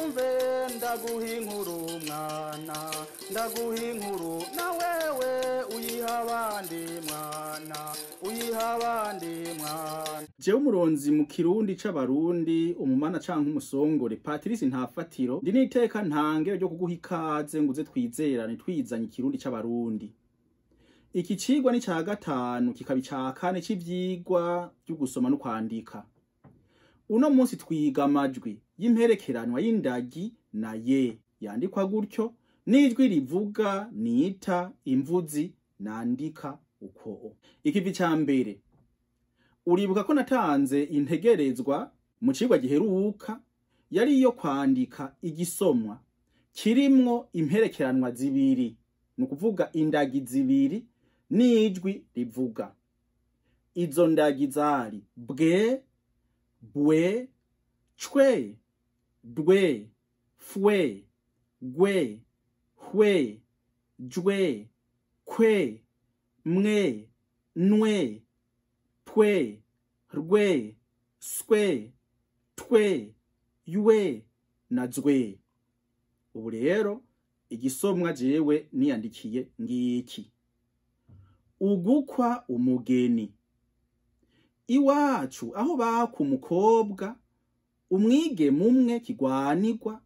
Umve ndaguha inkuru mwana, ndaguha inkuru na wewe uyiha abandi mwana, uyiha abandi mwana. Jewe umuronzi mu Kirundi c'Abarundi, umumana canke umusongore Patrice Ntafatiro, ndi n'iteka ntange ryo kuguha ikaze nguze twizerane twizanye Ikirundi c'Abarundi. Iki cigwa ni ca gatanu kikaba ica kane c'ivyigwa vyo gusoma no kwandika. Uno munsi twiga amajwi y'imperekeranwa y'indagi na ye yandikwa gutyo, n'ijwi rivuga nita imvuzi nandika uko. Ikivi ca mbere, uribuka ko natanze integerezwa mu cigwa giheruka yari iyo kwandika igisomwa kirimwo imperekeranwa zibiri, ni ukuvuga indagi zibiri n'ijwi rivuga. Izo ndagi zari bwe, bwe, cwe, dwe, fwe, gwe, hwe, jwe, kwe, mwe, nwe, pwe, rwe, swe, twe, ywe na zwe. Ubu rero igisomwa jewe niyandikiye ngiki: ugukwa umugeni. Iwacu aho baka umukobwa, umwigeme umwe kigwanirwa,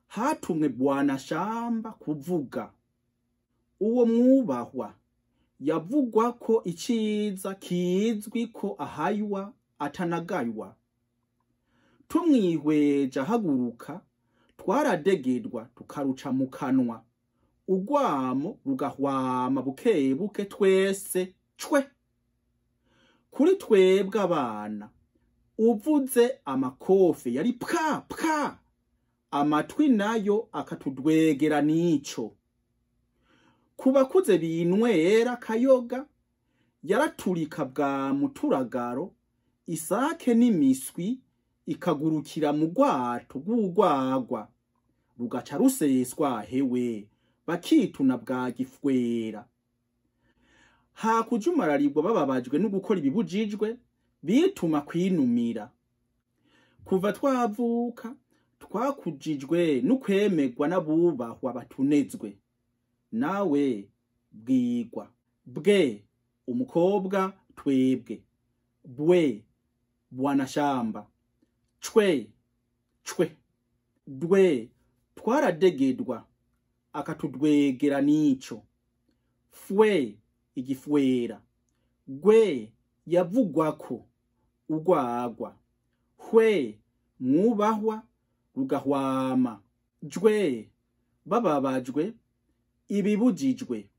hatumwe bwana shamba kuvuga. Uwo mwubahwa yavugwa ko iciza kizwi ko ahaywa atanagaywa. Tumwihweje ahaguruka, twaradegedwa tukaruca mu kanwa, urwamo rugahwama bukebuke twese cwe. Kuri twebwe abana, uvuze amakofe yari pka pka, amatwi nayo akatudwegera nico. Ku bakuze binywera kayoga, yaraturika bwa muturagaro, isake n'imiswi ikagurukira mu rwato rw'urwagwa, rugaca ruseswa hewe, bakituna bwa gifwera. Hakujumararirwa bababajwe no gukora ibibujijwe, bituma kwinumira. Kuva twavuka twakujijwe n'ukwemerwa n'abubahwa batunezwe. Nawe bwigwa bwe umukobwa twebwe, bwe bwana shamba, cwe cwe, dwe twaradegedwa akatudwegera nico, fwe igifwera, gwe yavugwako urwagwa, hwe mwubahwa rugahwama, jwe bababajwe ibibujijwe,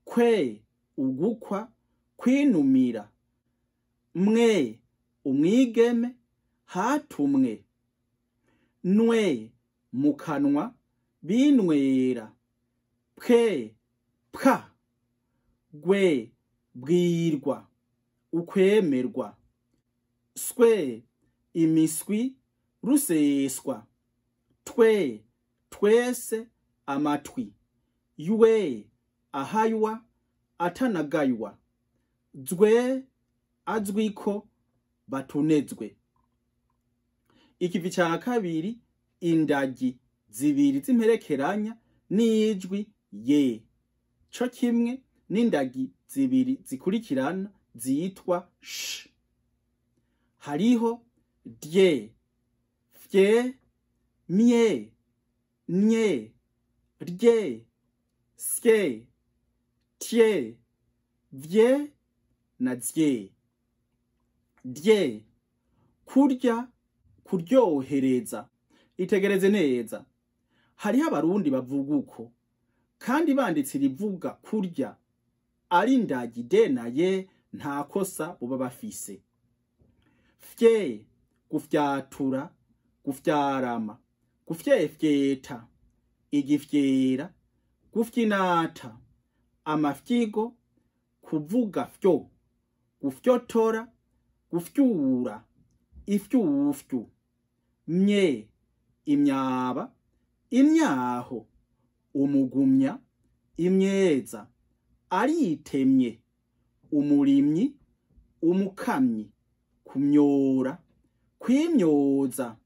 kwe ugukwa kwinumira, mwe umwigeme hatumwe, nwe mu kanwa binywera, pwe pka, gwe bwirwa ukwemerwa, swe imiswi ruseswa, twe twese amatwi, ywe ahaywa atanagaywa, zwe azwiko batunezwe. Ikivi ca kabiri, indagi zibiri z'imperekeranya n'ijwi ye, co kimwe n'indagi zibiri zikurikirana zitwa sh. Hariho dye, fye, mye, nye, rye, sye, tye, vye na zye. Dye, kurya, kuryohereza. Itegereze neza, hariho Abarundi bavuga uko, kandi banditse rivuga kurya ari indagi de na ye, nta kosa buba bafise. Fye, gufyatura, gufyarama, gufyefyeta, igifyera, gufyinata, amafyigo, kuvuga fyo, gufyotora, gufyura, ifyufyu, mye, imyaba, imyaho, umugumya, imyeza, aritemye, umurimyi, umukamyi, kumyora, kwimyoza,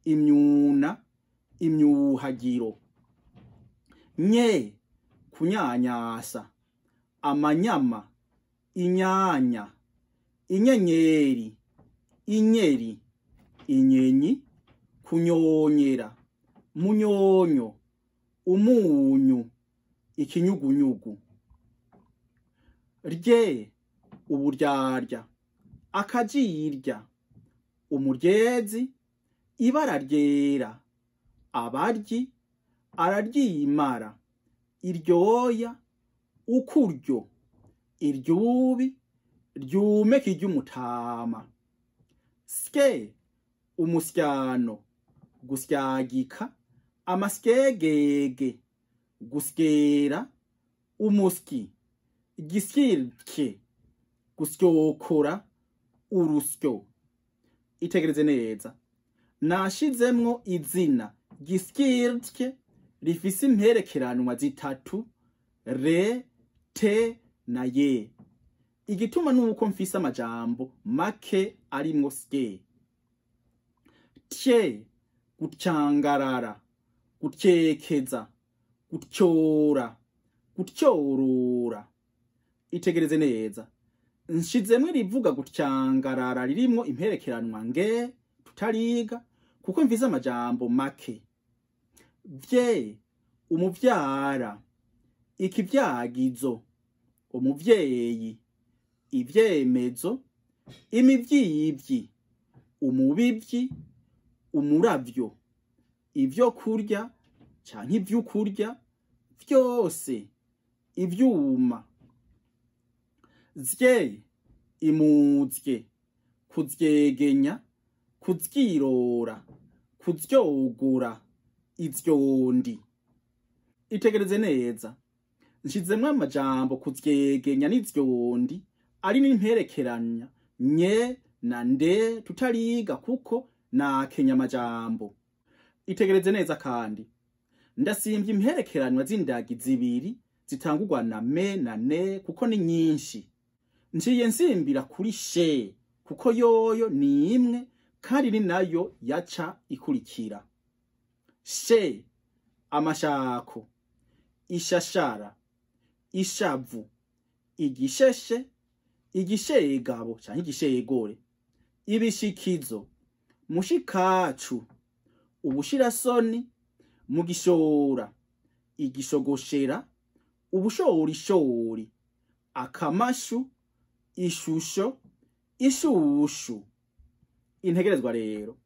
imyuna, imyuhagiro. Nye, kunyanyasa, amanyama, inyanya, inyenyeri, inyeri, inyenyi, kunyonyera, munyonyo, umunyu, ikinyugunyugu. Rye, uburyarya, akajirya, umuryezi, ibara ryera, abaryi, araryimara, iryoya, ukuryo, iryubi, ryume kiry'umutama. Ske, umusyano, gusyagika, amasyegege, gusyera, umuski, igisirke, gusyokora, urusyo. Itegereze neza, nashizemwo izina giskirtye rifise imperekeranwa zitatu re, te na ye. Igituma nuko mfise amajambo make arimwo ske. Tye, gutyangarara, gutyekeza, gutyora, gutyorora. Itegereze neza, nshizemwo rivuga gutyangarara ririmwo imperekeranwa nge tutariga kuko mfise amajambo make. Vye, umuvyara, ikivyagizo, umuvyeyi, ivyemezo, imivyivyi, umubivyi, umuravyo, ivyo kurya canke ivyukurya vyose, ivyuma. Zye, imuzye, kuzyegenya, kuzyirora, kuzyogura, izyondi. Itegereze neza, nshizemwo amajambo kuzyegenya n'izyondi ari n'imperekeranya nye na nde tutariga kuko nakenya amajambo. Itegereze neza kandi, ndasimvye imperekeranywa z'indagi zibiri zitangurwa na me na ne kuko ni nyinshi. Nciye nsimbira kuri she kuko yoyo ni imwe kandi ni nayo yaca ikurikira. She, amashako, ishashara, ishavu, igisheshe, igishegabo canke igishegore, ibishikizo, mushikacu, ubushirasoni, mugishora, igishogoshera, ubushorishori, akamashu, ishusho, ishushu. Integerezwa rero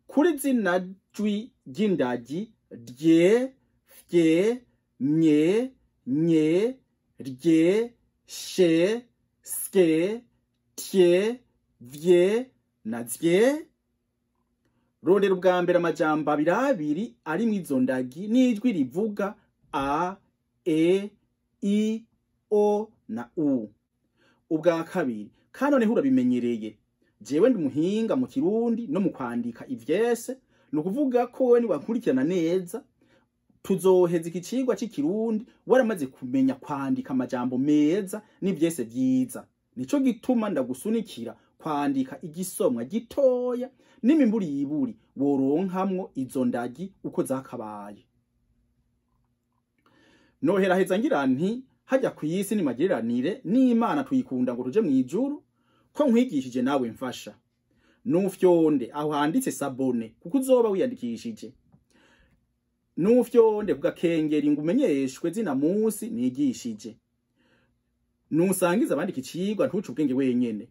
kuri zina jwi ry'indagi rye, fye, mye, nye, rye, she, ske, tye, vye na zye. Rondera ubwa mbere amajambo abiri abiri ari mw'izo ndagi n'ijwi rivuga a, e, i, o na u. Ubwa kabiri, kandi noneho urabimenyereye, jewe ndi muhinga mu Kirundi no mu kwandika ivyese, ni ukuvuga ko wewe niwankurikirana neza tuzoheza iki cigwa c'ikirundi waramaze kumenya kwandika amajambo meza n'ivyese vyiza. Nico gituma ndagusunikira kwandika igisomwa gitoya n'imimburiburi woronkamwo izo ndagi uko zakabaye. Noheraheza ngira nti hajya kw'isi ni magiranire n'Imana tuyikunda ngo tuje mw'ijuru, ko nkwigishije nawe mfasha. Nufyonde aho handitse sabone kuko uzoba wiyandikishije. Nufyonde kugakengeri ngo umenyeshwe zina munsi nigishije. Nusangiza abandi ikicigwa ntuce ubwenge wenyene.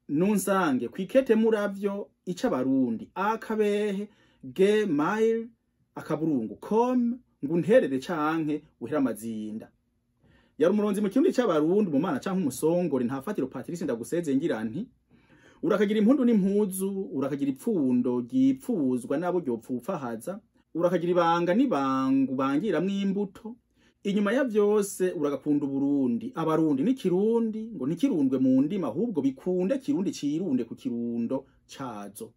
Nunsange kwikete muravyo ica abarundi akabehe gmail akaburungu com ngo unterere canke uhera amazinda. Yari umuronzi mu Kirundi c'abarundi mu mana canke umusongore ntafatiro Patrice ndaguseze ngira nti urakagira impundu n'impuzu, urakagira ipfundo ryipfuzwa nabo ryopfupfahaza, urakagira ibanga n'ibangu bangiramwo imbuto. Inyuma ya vyose uragakunda Uburundi, abarundi n'ikirundi ngo ntikirundwe mu ndimi ahubwo bikunde Kirundi cirunde ku kirundo cazo.